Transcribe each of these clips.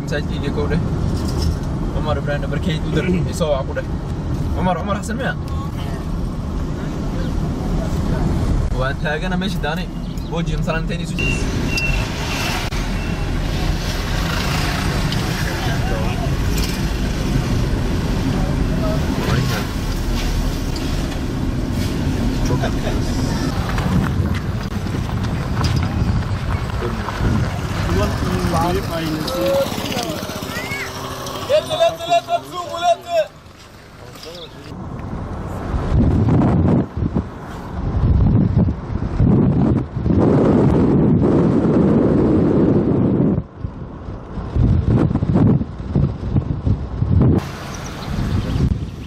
Masaajidkayga kow dheh. Cumar Ibrahim nambarkeyd u dir, isoo waa ku dheh. Cumar, Cumar Xasan miya? Waan taagana meesha daanay. Boji masalan intayn isu. Çok etkiliyiz.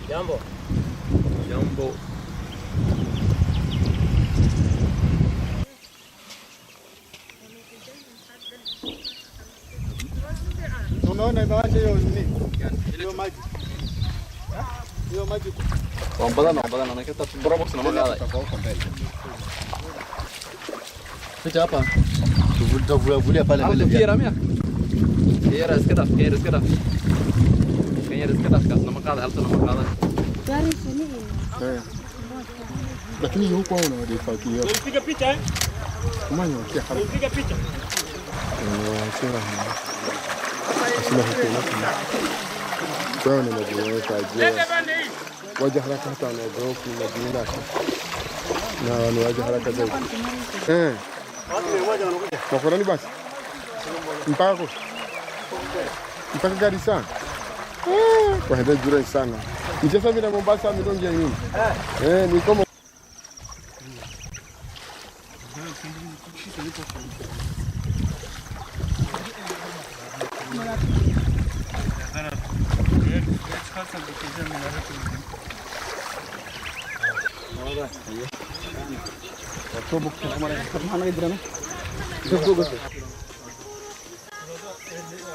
Jambo. Jambo. Unaona imewacha hiyo nini? Hiyo maji. Hiyo maji. Waan badan, waan badan. Anaka taa Probox nama qaaday. Picha hapa. Tutavulia pale mbele. Kiyara miya? Kiyara iska dhaaf, kiyara iska dhaaf. Kiyara iska dhaaf, kaas nama qaaday, halta nama qaaday. Eh. Lakini huko wao wanajifakia. Ulipiga picha eh? Kumanya wakia haraka. Ulipiga picha? Sura. Sina huko. Kwa hiyo nimejiweka je. Waje haraka hata wanaogopa nimejiunda na ni waje haraka zaidi. Eh. Wako basi? Mpaka mpaka gari sana. Eh, kwa hivyo jure sana. Mcheza vile Mombasa midongi ya nyuma. Eh, ni kama.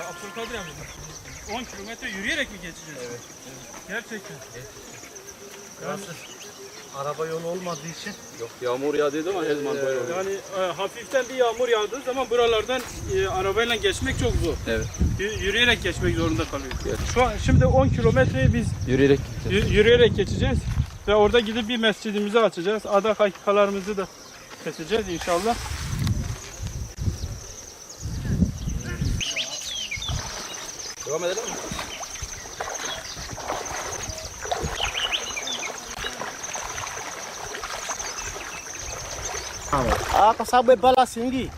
Abdülkadir abi, 10 kilometre yürüyerek mi geçeceğiz? Evet. Gerçekten. Yani araba yolu olmadığı için Yok, yağmur yağdıydı ama her zaman böyle oluyor. Yani hafiften bir yağmur yağdığı zaman buralardan arabayla geçmek çok zor. Evet. Yürüyerek geçmek zorunda kalıyor. Evet. Şu an şimdi 10 kilometreyi biz Yürüyerek gideceğiz. yürüyerek geçeceğiz ve orada gidip bir mescidimizi açacağız. Adak hakikalarımızı da keseceğiz inşallah. Devam edelim mi? Ah, kwa sababu epala singi.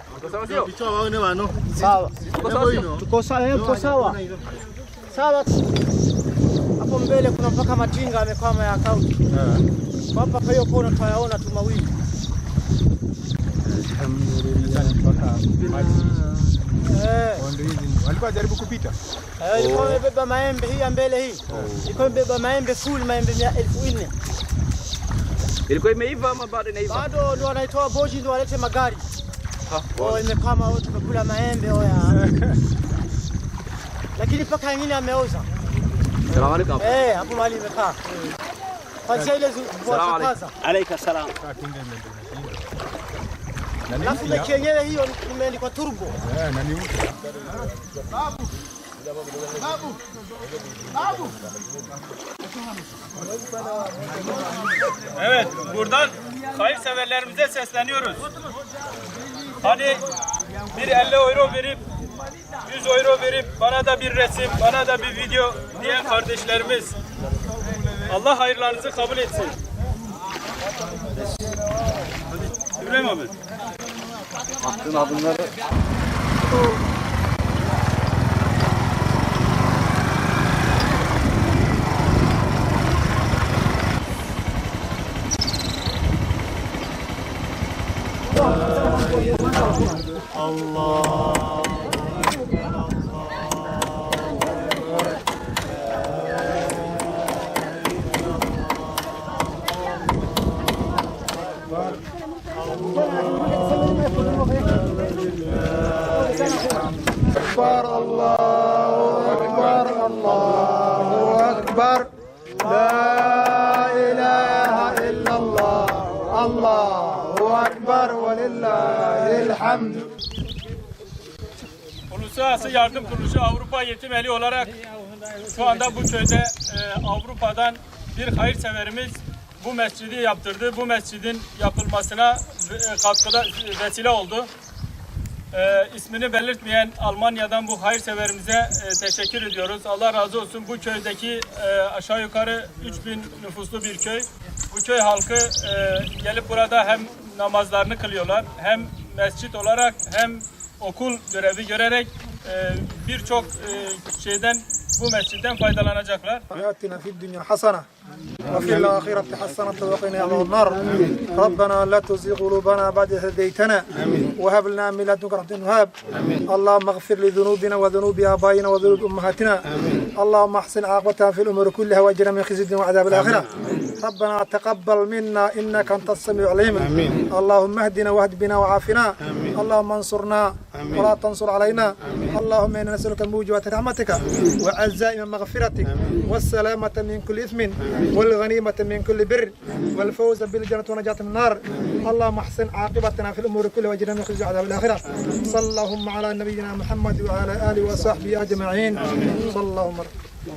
Sawa. Tuko sawa, tuko sawa. Sawa. Hapo mbele kuna mpaka matinga yamekwama ya kaunti. Kwa hapa kwa hiyo kona tutayaona tu mawili. Eh, Walikuwa jaribu kupita. Ilikuwa imebeba maembe hii ya mbele hii. Ilikuwa imebeba maembe full maembe 4,000. Ilikuwa imeiva ama bado inaiva? Bado ndio wanaitoa boji ndio walete magari. Oh, imekwama wote tumekula maembe oya. Lakini mpaka wengine ameoza. Salaam alaikum. Eh, hapo mahali imekaa. Kwanza ile Salaam alaikum. zikaza. Alaika salam. Alafu mechi yenyewe hiyo imeandikwa turbo. Eh, na ni Evet, buradan hayırseverlerimize sesleniyoruz. Hani bir 50 euro verip 100 euro verip bana da bir resim, bana da bir video diyen kardeşlerimiz. Allah hayırlarınızı kabul etsin. İbrahim abi. Attığın adımları أكبر الله أكبر الله أكبر لا إله إلا الله الله أكبر ولله الحمد. Uluslararası Yardım Kuruluşu Avrupa Yetim Eli olarak şu anda bu köyde Avrupa'dan bir hayırseverimiz bu mescidi yaptırdı. Bu mescidin yapılmasına katkıda vesile oldu. İsmini belirtmeyen Almanya'dan bu hayırseverimize teşekkür ediyoruz. Allah razı olsun. Bu köydeki aşağı yukarı 3000 nüfuslu bir köy. Bu köy halkı gelip burada hem namazlarını kılıyorlar, hem mescit olarak hem okul görevi görerek birçok şeyden, bu mescitten faydalanacaklar. آتنا في الدنيا حسنة وفي الآخرة حسنة وقنا عذاب النار. ربنا لا تزغ قلوبنا بعد إذ هديتنا وهب لنا من لدنك رحمة وهب. اللهم اغفر لذنوبنا وذنوب آبائنا وذنوب أمهاتنا. اللهم احسن عاقبتنا في الأمور كلها واجرنا من خزي الدنيا وعذاب الآخرة. ربنا تقبل منا إنك أنت السميع العليم. اللهم اهدنا واهد بنا وعافنا. اللهم انصرنا ولا تنصر علينا. اللهم إنا نسألك موجبات رحمتك وعزائم مغفرتك والسلامة من كل إثم والغنيمة من كل بر والفوز بالجنة ونجاة من النار. اللهم احسن عاقبتنا في الأمور كلها واجرنا من خزي عذاب الآخرة. صلى اللهم على نبينا محمد وعلى آله وصحبه أجمعين. صلى اللهم.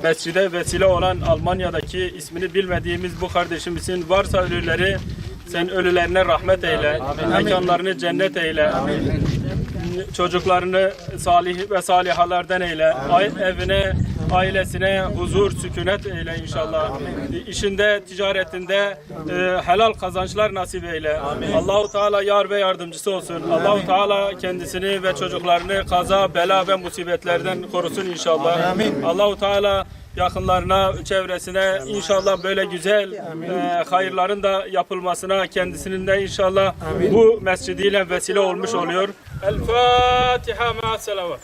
Mescide vesile olan Almanya'daki ismini bilmediğimiz bu kardeşimizin varsa ölüleri, sen ölülerine rahmet eyle. Amin. Mekanlarını cennet eyle. Amin. Çocuklarını salih ve salihalardan eyle. Amin. Evine, ailesine huzur, sükunet eyle inşallah. Amin. İşinde, ticaretinde helal kazançlar nasip eyle. Allahu Teala yar ve yardımcısı olsun. Allahu Teala kendisini ve çocuklarını kaza, bela ve musibetlerden korusun inşallah. Amin. Allahu Teala yakınlarına, çevresine inşallah böyle güzel hayırların da yapılmasına kendisinin de inşallah. Amin. Bu mescidiyle vesile olmuş oluyor. El Fatiha ma selavat.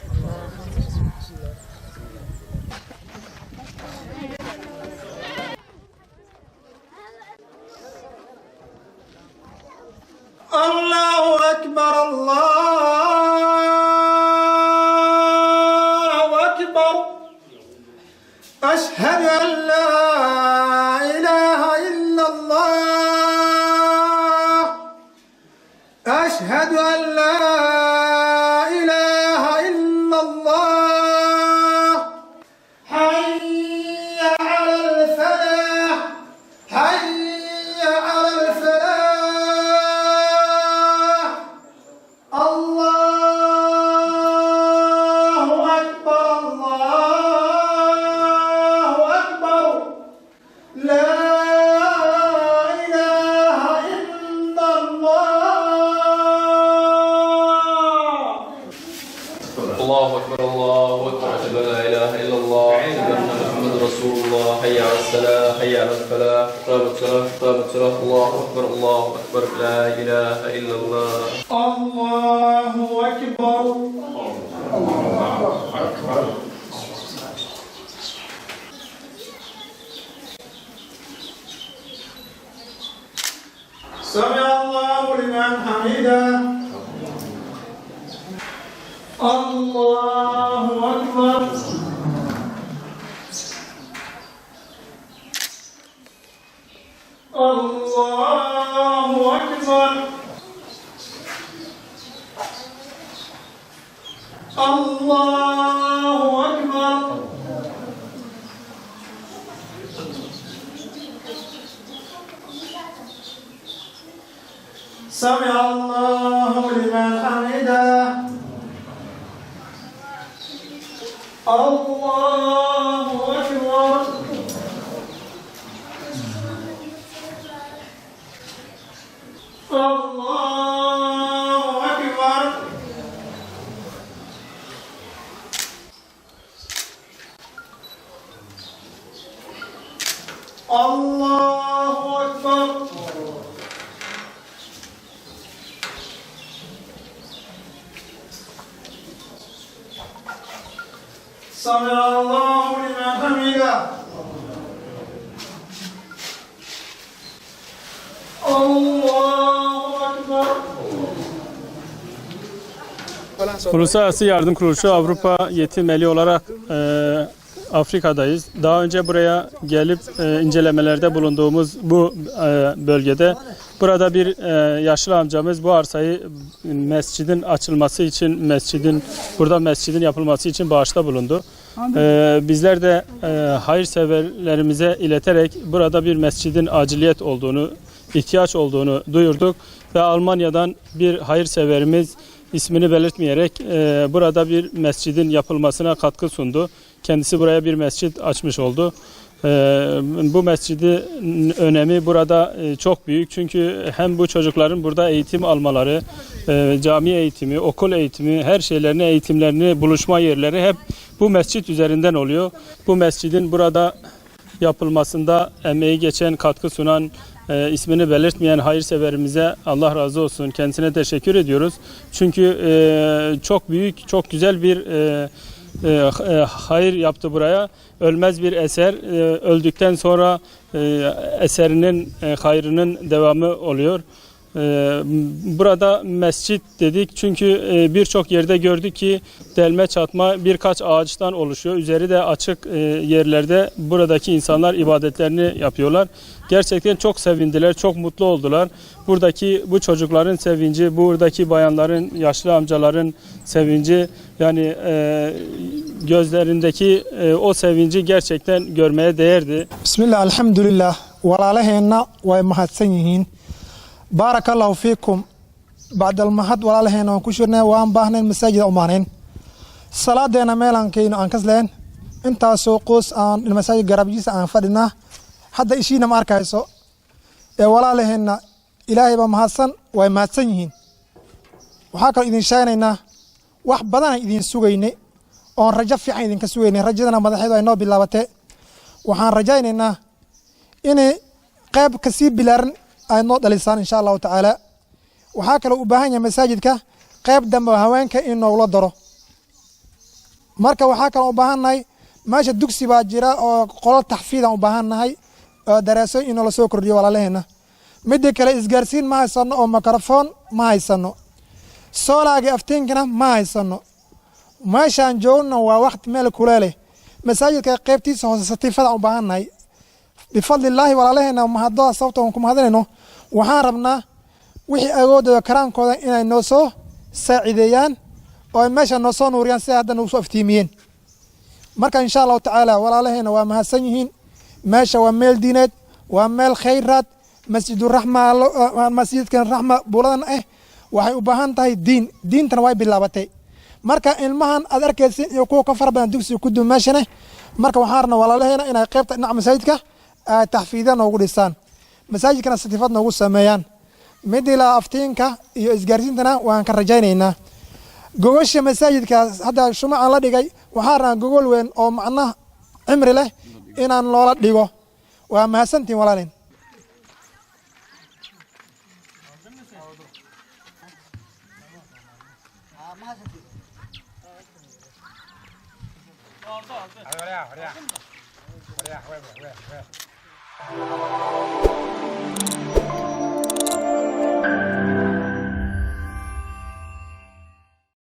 Allahu Ekber, Allahu Ekber. Eşhedü en la ilahe illallah. Eşhedü en la ilahe illallah. Hayye alel felah. Hayye alel felah. Allahu Ekber, Allahu Ekber. La ilahe illallah. Allahu Ekber, Allahu Ekber. Eşhedü en la ilahe illallah. Eşhedü enne Muhammed Resulullah. Hayye alel selah, hayye alel felah. Kâmet selah, kâmet selah. Allahu Ekber, Allahu Ekber. La ilahe illallah. Allahu Ekber. Allahu Ekber. Semiallahu limen hamide. Allahu Ekber. Allahu Ekber. Allahu Ekber. Semiallahu limen hamide. Allahu Ekber. Allahu Ekber. Allahu Ekber. Semiallahu limen hamide. Allahu Ekber. Uluslararası Yardım Kuruluşu Avrupa Yetim Eli olarak Afrika'dayız. Daha önce buraya gelip incelemelerde bulunduğumuz bu bölgede Burada bir yaşlı amcamız bu arsayı mescidin açılması için, burada mescidin yapılması için bağışta bulundu. Bizler de hayırseverlerimize ileterek burada bir mescidin aciliyet olduğunu, ihtiyaç olduğunu duyurduk ve Almanya'dan bir hayırseverimiz ismini belirtmeyerek burada bir mescidin yapılmasına katkı sundu. Kendisi buraya bir mescit açmış oldu. Bu mescidin önemi burada çok büyük. Çünkü hem bu çocukların burada eğitim almaları, cami eğitimi, okul eğitimi, her şeylerini, eğitimlerini, buluşma yerleri hep bu mescit üzerinden oluyor. Bu mescidin burada yapılmasında emeği geçen, katkı sunan, ismini belirtmeyen hayırseverimize Allah razı olsun. Kendisine teşekkür ediyoruz. Çünkü çok büyük, çok güzel bir hayır yaptı buraya. Ölmez bir eser. Öldükten sonra eserinin, hayrının devamı oluyor. Burada mescit dedik çünkü birçok yerde gördük ki delme çatma birkaç ağaçtan oluşuyor. Üzeri de açık yerlerde buradaki insanlar ibadetlerini yapıyorlar. Gerçekten çok sevindiler, çok mutlu oldular. Buradaki bu çocukların sevinci, buradaki bayanların, yaşlı amcaların sevinci, yani gözlerindeki o sevinci gerçekten görmeye değerdi. Bismillah, elhamdülillah. Walaalaheenna way mahadsan yihiin. Baarakallahu fiikum. Bacdal mahad walaalaheena waan ku shirnay, waan baahnayn masaajida u baahnayn. Salaadeena meelaan keyno aan kasleen. Intaasoo qoys aan masaajid garabjiisa aan fadhinaa. Hadda ishiina ma arkayso. Walaalaheenna ilaahay baa mahadsan, way mahadsan yihiin. Waxaa kaloo idin sheegnaynaa wax badanaan idin sugaynay oon rajo fiican idinka sugaynay. Rajadana madaxeedu ay noo bilaabatee. Waxaan rajaynaynaa inay qayb kasii bilaaran ay noo dhalisaan insha allahu tacaala. Waxaa kaloo u baahan yahay masaajidka qayb dambe oo haweenka in noogula daro. Marka waxaa kaloo u baahannahay meesha dugsi baa jira oo qolo taxfiidaan u baahannahay oo daraaso in noola soo kordhiyo walaalaheena. Midda kale isgaarsiin ma haysano oo mikrafoon ma haysano, soolaaga aftiinkana ma haysano. Meeshaan joogna waa waqti meel kuleeleh. Masaajidka qaybtiisa hoose satiifadaan u baahannahay. Bifadlillaahi walaalaheena mahadada sababta aan ku mahadinayno, waxaan rabnaa wixii awoodooda karaankooda inay noo soo saacideeyaan oo ay meesha noo soo nuuriyaan sida hadda nagu soo aftiimiyeen. Marka insha allahu tacaala walaalaheena waa mahadsan yihiin. Meesha waa meel diineed, waa meel khayraad. Masjiduraxma, masjidkan raxma buuladan ah waxay u baahan tahay diin, diintana way bilaabatay. Marka ilmahan aad arkaysin iyo kuwa ka fara badan dugsiga ku dum meeshana. Marka waxaan rabnaa walaalaheena inay qaybta dhinaca masaajidka ay taxfiidya noogu dhisaan, masaajidkana satifad noogu sameeyaan. Mid ilaa aftiinka iyo isgaarsiintana waan ka rajaynaynaa. Gogosha masaajidka hadda shumacaan la dhigay, waxaan rabnaa gogol weyn oo macnaha cimri leh inaan loola dhigo. Waa mahadsantihin walaalin. Aldı.